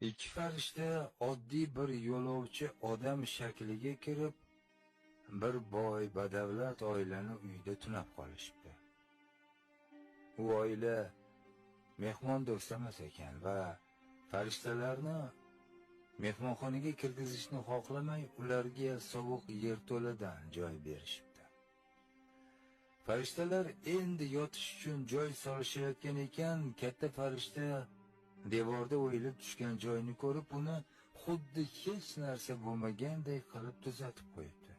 Ikki farishta oddiy bir yo'lovchi odam shakliga kirib, bir boy badavlat oilani uyida tunab qolishibdi. U oila mehmondo'st emas ekan va farishtalarni mehmonxonaga kirgizishni xohlamay, ularga sovuq yerto'ladan joy berishibdi. Farishtalar endi yotish uchun joy solishayotgan ekan, katta farishta devorda o'yilib tushgan joyni ko'rib, uni xuddi hech narsa bo'lmaganday qilib tuzatib qo'yibdi.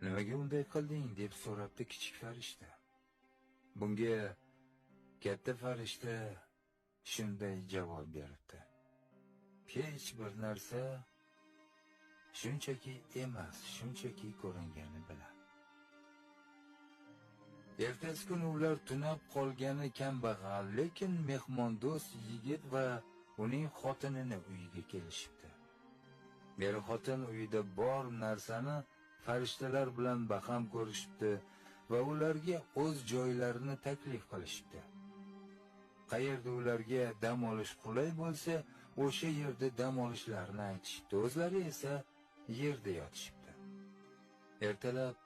Nimaga unday qilding, deb so'rabdi kichik farishta. Bunga katta farishta shunday javob beribdi: hech bir narsa shunchaki emas, shunchaki ko'ringani bilan. Ertasi kuni ular tunab qolgani kambag'al, lekin mehmondo'st yigit va uning xotinini uyiga kelishibdi. Er-xotin uyida bor narsani farishtalar bilan baham ko'rishibdi va ularga o'z joylarini taklif qilishibdi. Qayerda ularga dam olish qulay bo'lsa, o'sha yerda dam olishlarini aytishibdi. O'zlari esa yerda yotishibdi. Ertalab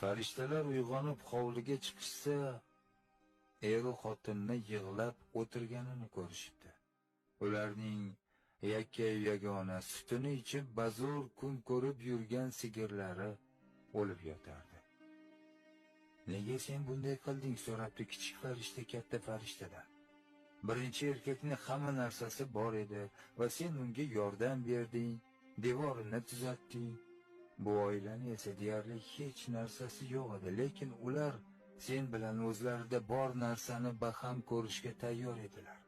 farishtalar uyg'onib hovliga chiqishsa, er-u xotinni yig'lab o'tirganini ko'rishibdi. Ularning yakkayu yagona sutini ichib bazo'r kun ko'rib yurgan sigirlari o'lib yotardi. Nega sen bunday qilding, so'rabdi kichik farishta katta farishtadan. Birinchi erkakning hamma narsasi bor edi va sen unga yordam berding, devorini tuzatding. Bu oilani esa deyarli hech narsasi yo'q edi, lekin ular sen bilan o'zlarida bor narsani baham ko'rishga tayyor edilar.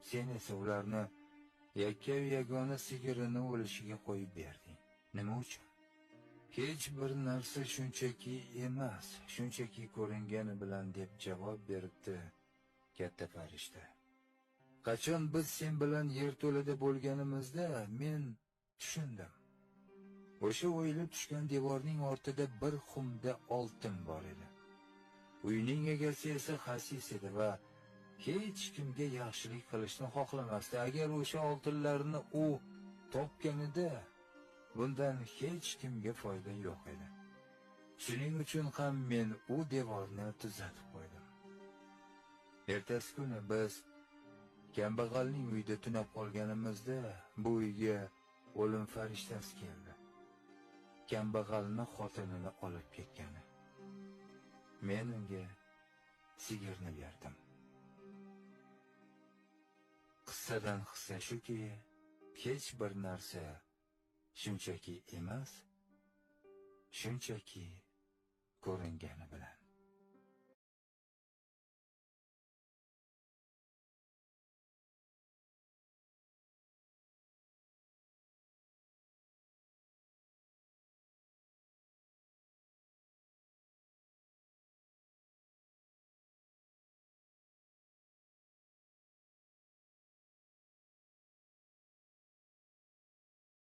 Sen esa ularni yakkayu yagona sigirini o'lishiga qo'yib berding. Nima uchun? Hech bir narsa shunchaki emas, shunchaki ko'ringani bilan, deb javob beribdi katta farishta. Qachon biz sen bilan yerto'lada bo'lganimizda men tushundim. O'sha o'yilib tushgan devorning ortida bir xumda oltin bor edi. Uyning egasi esa xasis edi va hech kimga yaxshilik qilishni xohlamasdi. Agar o'sha oltinlarni u topganida, bundan hech kimga foyda yo'q edi. Shuning uchun ham men u devorni tuzatib qo'ydim. Ertasi kuni biz kambag'alning uyida tunab qolganimizda, bu uyga o'lim farishtasi keldi. Kambag'alni xotinini olib ketgani. Men unga sigirni berdim. Qissadan hissa shuki, hech bir narsa shunchaki emas, shunchaki